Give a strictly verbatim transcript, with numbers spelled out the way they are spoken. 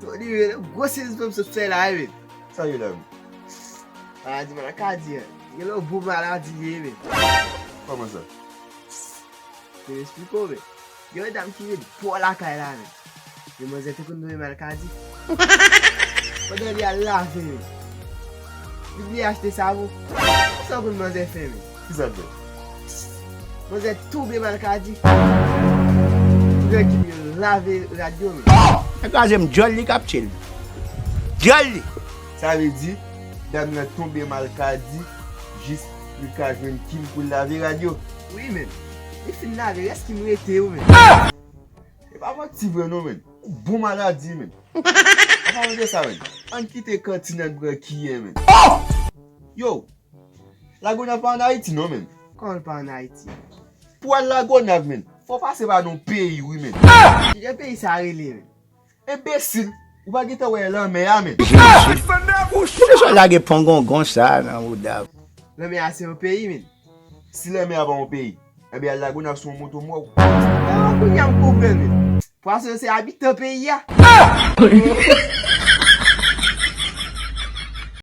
Tony, men, gwo sezi fanm sot fè la, wi, men. Sa ye la, men? Maladi, maladi, an. Gen lè bon maladi, ye, men. Kòman sa? Te m esplike w, men. Gen yon dam ki ret bò lakay la, men. Men manzè te konn tonbe malkadi. Pandan li al lave, men. Li bliye achte savon. Sa w konn manzè fè, men? Ki sa l fè? Manzè tonbe malkadi. Pou gen ki lave rad yo, men. Nan kraze m, dyòl li k ap tchel. Dyòl li! Sa vle di, dam nan tonbe malkadi jis li ka jwenn kil pou l lave rad yo. Wi, men. Li fin lave, rès ki m rete yo, men. E pa manti vre non, men. Ou bon maladi, men. An palan de sa, men. Ann kite kantin, ann pran kiyè, men. Yo, Lagonav pa ann Ayiti non, men. Kòman l pa ann Ayiti? Pou al Lagonav, men, fò w pase pa nan yon peyi, wi, men. Kijan peyi sa rele, men? Enbesil, ou pa gentan wè lanmè a, men. Poukisa w lage pongongon sa nan mouda? Lanmè a se yon peyi, men. Si lanmè a pa yon peyi, enben al Lagonav sou yon moto m wè w. Ah, kounye a m konprann, men. Pwason yo se abitan peyi a.